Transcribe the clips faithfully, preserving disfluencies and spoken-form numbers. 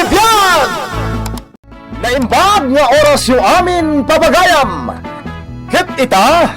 Biag! Naimbag nga orasyo amin pabagayam. Ket ita,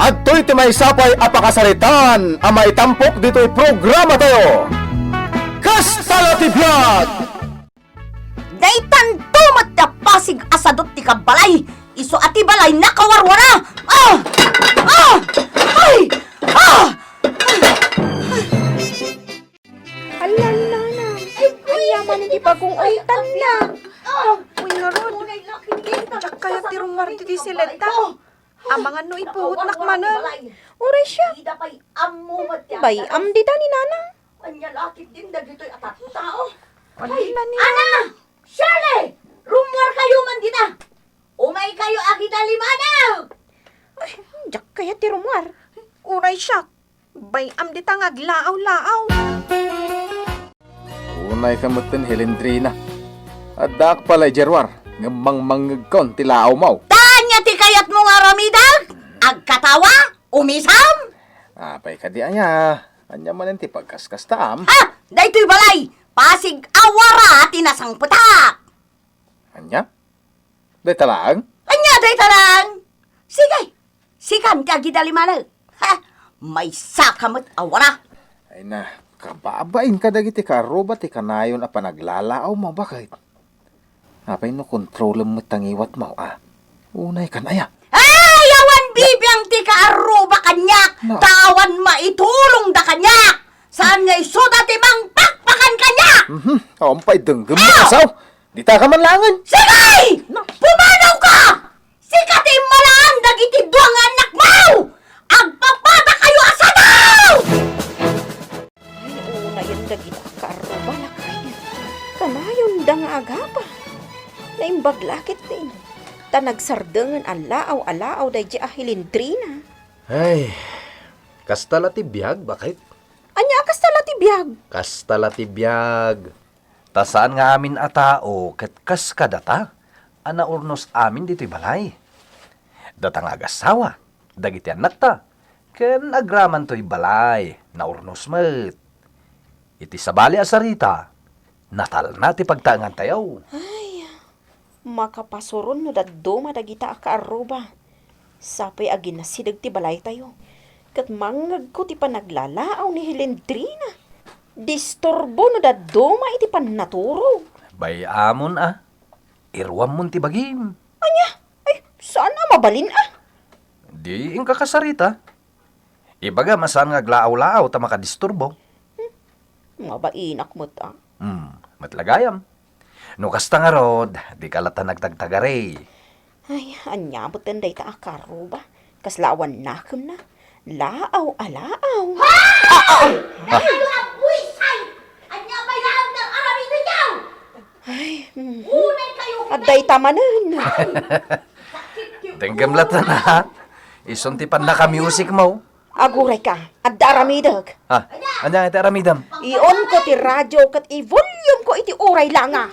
adtoy ti maysa pay a pakasaritaan a maitampok ditoy programatayo. Kasta la ti biag! Daytanto met ti apasig a sadut ti kabbalay, isu a ti balay nakawarwara. Ah! Ah! Ay! Ah! Hala ni Nanang, ania man iti bagong ungtanna? Uy, ngarud, diak kayat ti rummuar ditoy siletta. Amangan no ipuotnak manen. Uray siak. Bay-am dita ni Nanang. Ania la ketdin dagitoy a tattao? Hala ni Nanang. Ana! Shirley! Rummuarkayo man dita! Umaykayo a kita limanag! Ay, diak kayat ti rummuar. Uray siak. Bay-am dita nga aglaaw-laaw. Unay ka metten, Helendrina. Addaak pala idiay ruar, ngem mangmangngegkon ti laawmo. Ta ania ti kayatmo nga aramidek? Agkatawa? Umisam? Apay kadi aya? Ania manen ti pagkaskastaam? Ha! Daytoy balay, pasig a wara ti nasangpetak. Ania? Dayta laeng? Ania dayta laeng? Sige, sikan ti agidalimaneg. Ha? Maysaka met a wara. Ay na, kababain kadagiti kaarruba ti kanayon a panaglalaawmo, baket? Apay no kontrolem met ta ngiwatmo, a? Unay kan aya? Ay, awan bibiang ti kaarruba kaniak, ta awan maitulongda kaniak. Saan nga isuda ti mangpakpakan kaniak? Mhm. Awan pay denggem mo, asaw. Dita ka man laengen. Sige! Pumanaw ka! Sika ti immalaan dagiti dua nga annakmo! Agpapadakayo a sadaw! Ay, unayen dagita a kaarruba, lakay. Kanayonda nga agapa. Naimbag la ketdin, ta nagsardengen a laaw a laaw daydiay a Helendrina. Ay, kasta la ti biag, baket. Ania a kasta la ti biag? Kasta la ti biag. Ta saan nga amin a tao ket kas kadata a naurnos amin ditoy balay. Data nga agassawa, dagiti annakta, ken agraman toy balay, naurnos met. Iti sabali a sarita, natalna ti pagtaengantayo. Ay, makapasuron no dadduma dagita a kaarruba. Sapay a ginasideg ti balaytayo, ket mangngegko ti panaglalaaw ni Helendrina. Disturbo no dadduma iti pannaturog. Bay-amon a, iruammon ti bagim. Ania? Ay, saan a mabalin a? Di inka kasarita. Ibagam a saan nga aglaaw-laaw ta makadisturbo. Hmm, mabainak met a. Hmm, met la gayam. No kasta ngarud, dika latta nagtagtagari. Ay, ania metten dayta a kaarruba? Kasla awan nakemna. Laaw a laaw. Ha? Ah, ah! Dakayo a buisay! Ania pay laeng ti aramidentayo? Ay, mm. Unay kayo. Adda ita manen. Ay, sakit yung Denggem latta na. Isun ti pannakamusikmo. Agurayka, adda aramidek. Ah, ania iti aramidem? Iunko ti radio ket i-volume ko iti uray langa.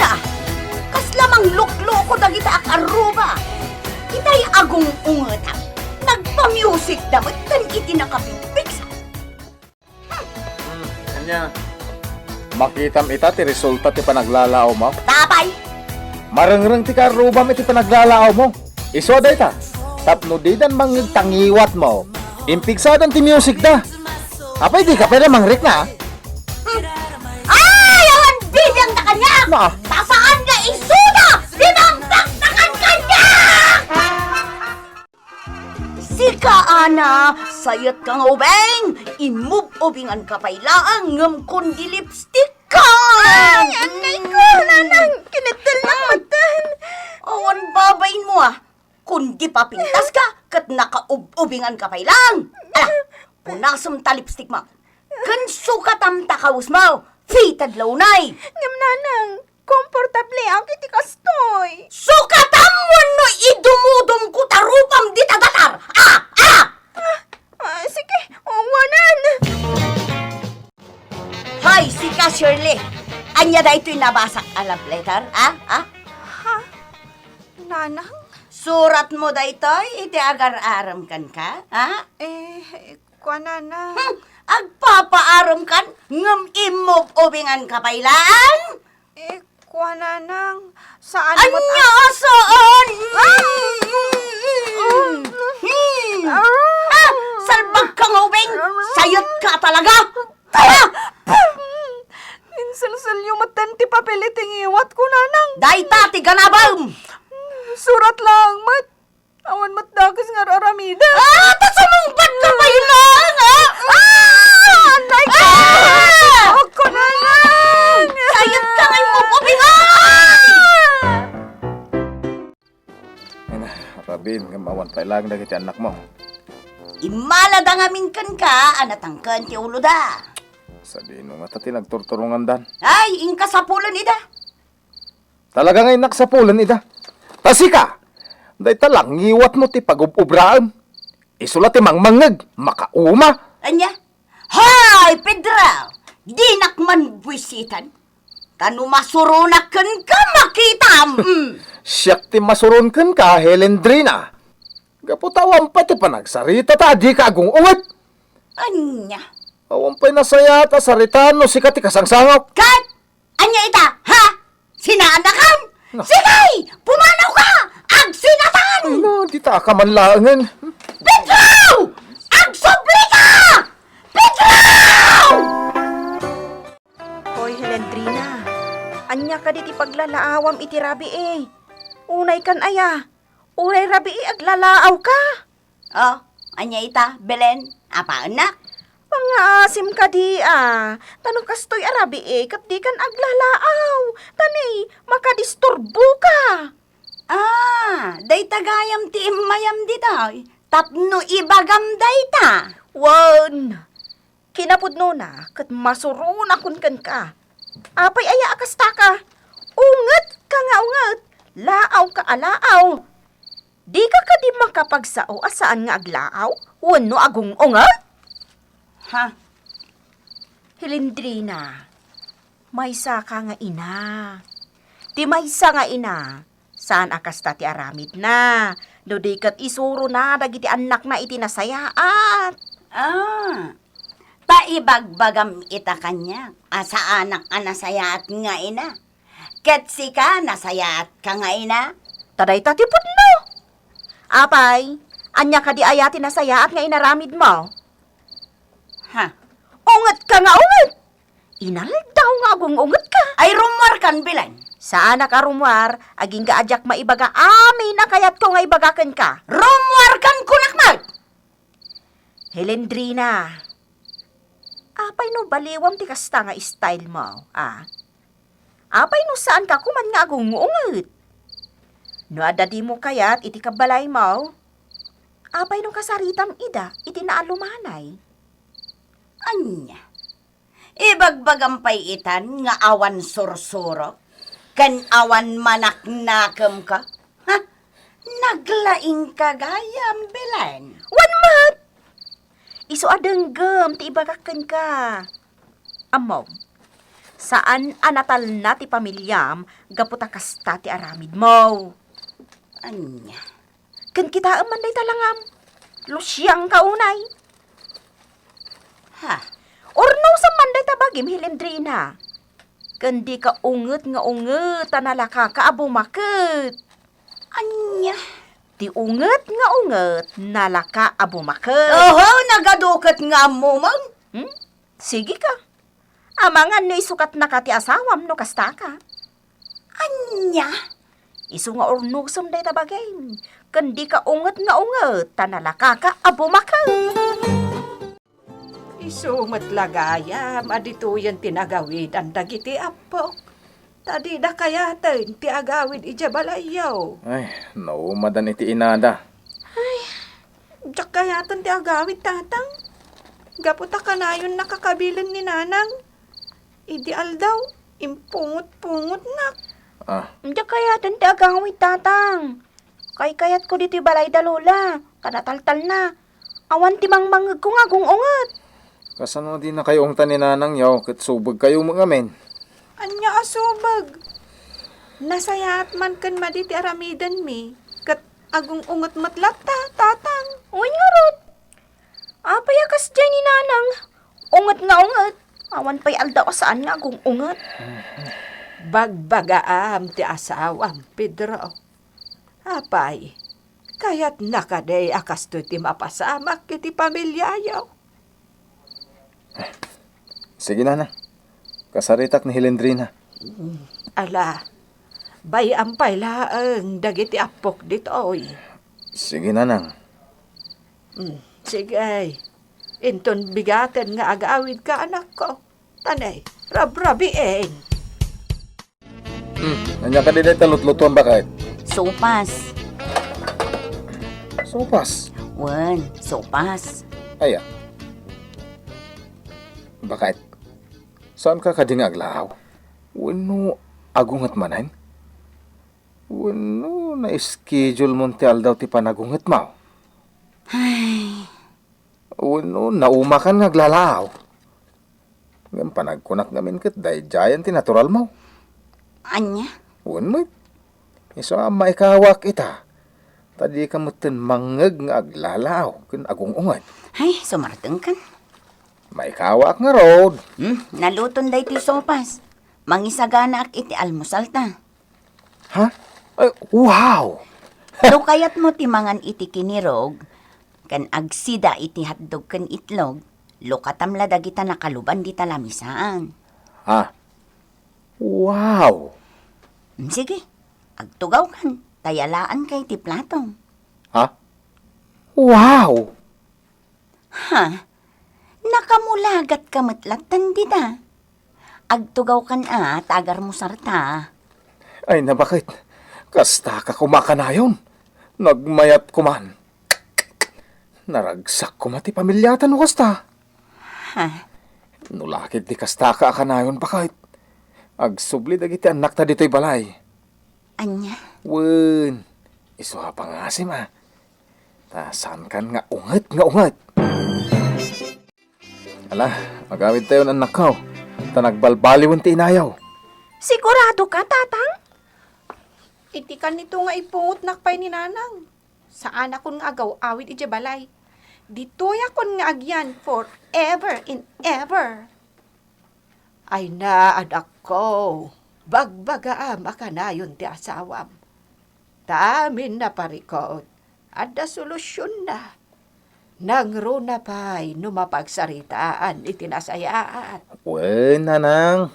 Na, kasla manglukloko dagita a kaarruba. Itay agung-ungetam, nagpamusikda met ken iti nakapigpigsa. Hmm, ania? Makitam ita ti resulta ti panaglalaawmo? Apay? Marengreng ti kaarrubam iti panaglalaawmo. Isu a dayta, tapno didan mangngeg ta ngiwatmo, impigsadan ti musikda. Apay, dika pay la mangrikna, a? Hmm. Ay, awan bibiangda kaniak! Na. Ta saan nga isuda ti mangpakpakan kaniak! Sika, Ana, sayetka nga ubing, inmub-ubinganka pay laeng ngem kundi lipsticka. Ay, annay ko, nanang, kineddelnak metten. Awan babainmo, a. Kundi papintaska ket nakaub-ubinganka pay laeng. Ala, punasem ta lipstickmo. Ken sukatam ta kawesmo. Fitted la unay. Ngem, nanang, komportable ak iti kastoy. Sukatam wenno idumudumko ta rupam dita datar. Ah! Ah! Ah, ah, sige, awanan. Hoy, sika, Shirley. Ania daytoy nabasak a love letter, ah? Ah? Ha? Nanang? Suratmo daytoy iti agar-arem kenka, ha? Eh, kuanana. Hmm, agpapaarem kan ngem immub-ubingan ka pay laeng? Eh, kuananang, saan met a- Ania saan? Ah! Hmm. Ah! Ah, salbag ka nga ubing! Sayet ka talaga! Ah! Inselselyo metten ti papel iti ngiwatko, nanang. Dayta ti ganabem! Surat laeng met. Awan met dakes nga ar-aramiden. Ah, ta sumungbat ka pay laeng, ah! Ah! Anay ko! Ah! Ako, nanang! Sayet ka nga immub-ubingan! Ah! Ay na, rabin, ngem awan pay laeng dagiti annakmo. Immalada ngamin kenka a natangken ti uloda. Sadino ngata ti nagturturongandan? Ay, inka sapulen ida. Talaga nga innak sapulen ida. Ta sika, dayta la ngiwatmo ti pagub-ubraem. Isu la ti mangmangngeg, makauma. Ania? Hay, Pedro! Dinak man buisitan. Ta no masuronak kenka, makitam! Mm. Siak ti masuron kenka, Helendrina. Gapu ta awan pay ti panagsarita ta dika agung-unget. Ania? Awan pay nasayaat a sarita no sika ti kasangsangok. Ket ania ita, ha? Sinaanakam? Na. Sige! Pumanaw ka! Agsinatan! Ay na, dita ka man laengen. Pedro! Agsubli ka! Pedro! Hoy, Helendrina, ania kadi ti paglalaawam iti rabii? Unay kan aya, uray rabii aglalaaw ka? Oh, ania ita, Belen? Apaennak? Pangngaasim kadi a, ta no kastoy a rabii ket dikan aglalaaw, ta ni makadisturbo ka. Ah, dayta gayam ti immayam ditoy, tapno ibagam dayta. Wen, kinapudnona ket masuronakon kenka. Apay aya a kastaka? Unget ka nga unget, laaw ka a laaw. Dika kadi makapagsao a saan nga aglaaw wenno agung-unget? Ha? Helendrina, maysa ka nga ina. Ti maysa nga ina, saan a kasta ti aramidna, no di ket isurona dagiti annakna iti nasayaat. Ah, ta ibagbagam ita kaniak a saanak a nasayaat nga ina. Ket sika, nasayaatka nga ina? Ta dayta ti pudno. Apay, ania kadi aya ti nasayaat nga inaramidmo? Ha? Ungetka nga unget! Inaldaw nga agung-ungetka. Ay, rummuarkan, Belen. Saanak a rummuar, agingga a diak maibaga amin a kayatko nga ibaga kenka. Rummuarkan, kunak met! Helendrina, apay no baliwam ti kasta nga style mo, a? Apay no saanka koman nga agung-unget? No adda dimo kayat iti kabbalaymo, apay no kasaritam ida iti naalumanay? Ania? Ibagbagam pay itan nga awan sursuro ken awan manaknakemka? Ha? Naglaingka gayam, Belen? Wen met! Isu a denggem ti ibagak kenka. Ammom, saan a natalna ti pamiliam gapu ta kasta ti aramidmo. Ania? Ken kitaem man dayta langam. Lusiangka unay. Ha? Urnosem man dayta bagim, Helendrina. Ken dika unget nga unget ta nalakaka a bumaket. Ania? Ti unget nga unget, nalaka a bumaket. Oho, nagaduket nga ammomon. Hmm? Sige ka. Amangan no isukatnaka ti asawam no kastaka. Ania? Isu nga urnosem dayta bagim, ken dika unget nga unget ta nalakaka a bumaket. Isu met la gayam a ditoyen ti nagawidan dagiti appok, ta dida kayaten ti agawid idiay balayyo. Ay, naumadan iti inada. Ay, diak kayaten ti agawid, Tatang. Gapu ta kanayon nakakabilen ni Nanang. Idi aldaw, impungot-pungotnak. Ah. Diak kayaten ti agawid, Tatang. Kaykayatko ditoy balayda, Lola, ta nataltalna. Awan ti mangmangngegko nga agung-unget. Kasano a dinakayo ungtan ni Nanangyo ket subegkayo met ngamin? Ania a subeg? Nasayaat man ken madi ti aramidenmi, ket Agung-unget met latta, Tatang. Wen ngarud. Apay a kasdiay ni Nanang? Unget nga unget. Awan pay aldaw a saan nga agung-unget. Bagbagaam ti asawam, Pedro. Apay, kayatna kadi a kastoy ti mapasamak iti pamiliayo? Sige, Nana. Kasaritak ni Helendrina. Ala, bay-am pay laeng dagiti appok ditoy. Sige, Nanang. Mm, sige. Inton bigaten nga agawidka, anakko. Tanay, rabrabiin. Hmm, ania kadi dayta lutlutuan, baket? Sopas. Sopas? Wen, sopas. Aya. Baket, saanka kadi nga aglaaw? Wenno agunget manen? Wenno na-schedule mon ti aldaw ti panagungetmo? Ay. Wenno naumakan nga aglalaaw? Ngem panagkunak ngamin ket daydiayen ti naturalmo. Ania? Wen met. Isu a maikawak ita. Ta dika metten mangngeg nga aglalaaw ken agung-unget. Ay, sumartengkan. Maikawak ngarud. Hmm, naluton daytoy sopas. Mangisaganaak iti almusalta. Ha? Ay, wow! No kayatmo ti mangan iti kinirog, ken agsida iti hotdog ken itlog, lukatam la dagita nakaluban dita lamisaan. Ha? Wow! Mm, sige, agtugawkan, ta yalaanka iti plato. Ha? Wow! Ha? Nakamulagatka met lattan dita. Agtugawkan a, ta agarmusarta. Ay, nabaket. Kastaka koma kanayon. Nagmayat koman. Naragsak koma ti pamiliata no kasta. Ha? No lakit di kastaka a kanayon, baket. Agsubli dagiti annakta ditoy balay. Ania? Wen, isu a pangasim a. Ta saankan nga unget nga unget. Ala, agawidtayon, annakko, ta nagbalbaliwen ti inayo. Siguradoka, Tatang? Iti kanito nga ipungotnak pay ni Nanang. Saanakon nga agaw-awid idiay balay. Ditoyakon nga agyan forever and ever. Ay na, adakko, bagbagaam a kanayon ti asawam. Ta amin a parikut, adda solusionna. Nangruna pay no mapagsaritaan iti nasayaat. Wen, nanang.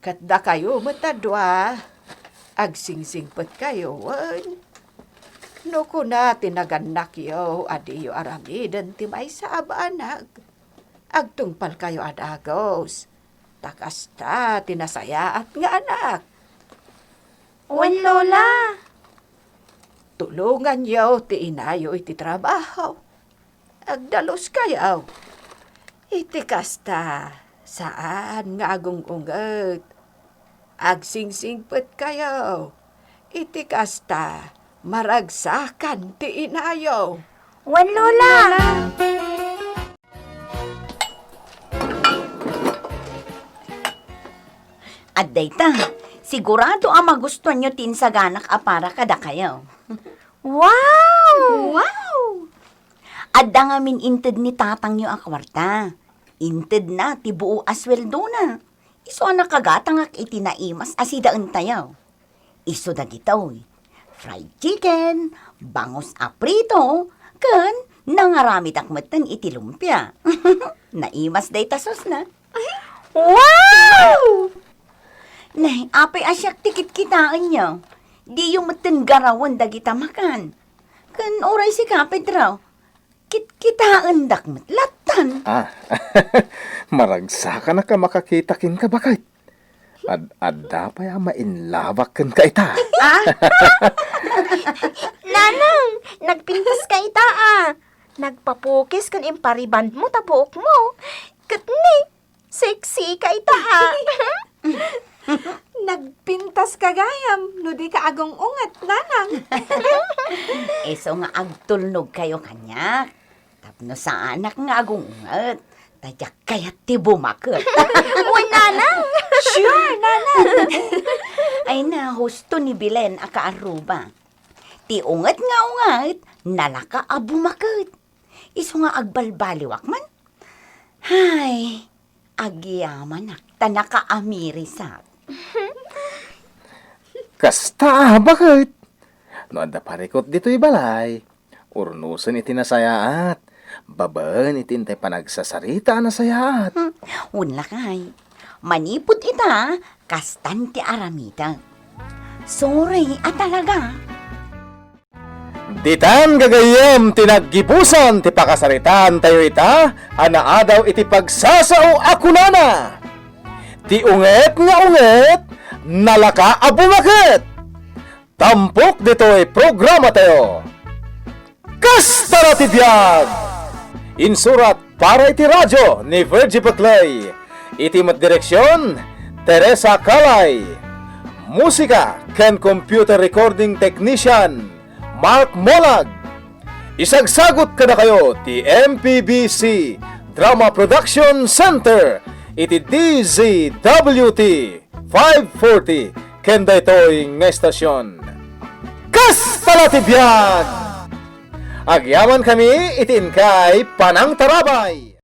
Ket dakayo met a dua, agsingsingpetkayo, wen? No kuna ti nagannakyo a diyo aramiden ti maysa a banag, agtungpalkayo a dagus, ta kasta ti nasayaat nga anak. Wen, Lola. Tulonganyo ti inayo iti trabaho. Agdaluskayo. Iti kasta, saan nga agung-unget. Agsingsingpetkayo. Iti kasta, maragsakan ti inayo. Wen, Lola. Adda ita, sigurado a magustuanyo ti insaganak a para kadakayo. Wow! Wow! Adda ngamin inted ni tatangyo a kuarta. Intedna ti buo a sueldona. Isu a nakagatangak iti naimas a sidaentayo. Isu dagitoy, fried chicken, bangus a prito, ken nangaramidak metten iti lumpia. Naimas dayta sosna. Wow! Nay, apay a siak ti kitkitaenyo. Diyo metten garawen dagita makan. Ken uray sika, Pedro, kitkitaendak met lattan. Ah, maragsakanak a makakita kenka, baket. Ad-adda pay a mainlabak kenka ita. Ah? Nanang, nagpintaska ita, ah. Nagpapukis ken imparibandmo ta buokmo. Ket ni, sexy ka ita, ah. Nagpintaska gayam no dika agung-unget, nanang. Isu nga agtulnogkayo kaniak. Tapno saanak nga agung-unget, ta diak kayat ti bumaket. Wen, nanang! Sure, nanang! Ay na, husto ni Belen a kaarruba. Ti unget nga unget, nalaka a bumaket. Isu nga agbalbaliwak man. Hay, agyamanak ta nakaamirisak. Kasta a baket. No adda parikut ditoy balay, urnosen iti nasayaat, babaen iti intay panagsasarita a nasayaat. Hmm, wen lakay. Manipud ita, kastan ti aramidek. Sorry a talaga. Ditan gagayyem ti naggibusan ti pakasaritaantayo ita a naadaw iti pagsasao a kunana, "Ti unget nga unget, nalaka a bumaket." Tampok ditoy programatayo. Kasta la ti biag! Insurat para iti radio ni Virgie Paclay. Iti met direksion, Teresa Calay. Musika ken computer recording technician, Mark Molag. Isagsagut kadakayo ti M P B C Drama Production Center iti D Z W T five forty ken daytoy nga estasion. Kasta la ti biag! Agyamankami iti inkay panangtarabay!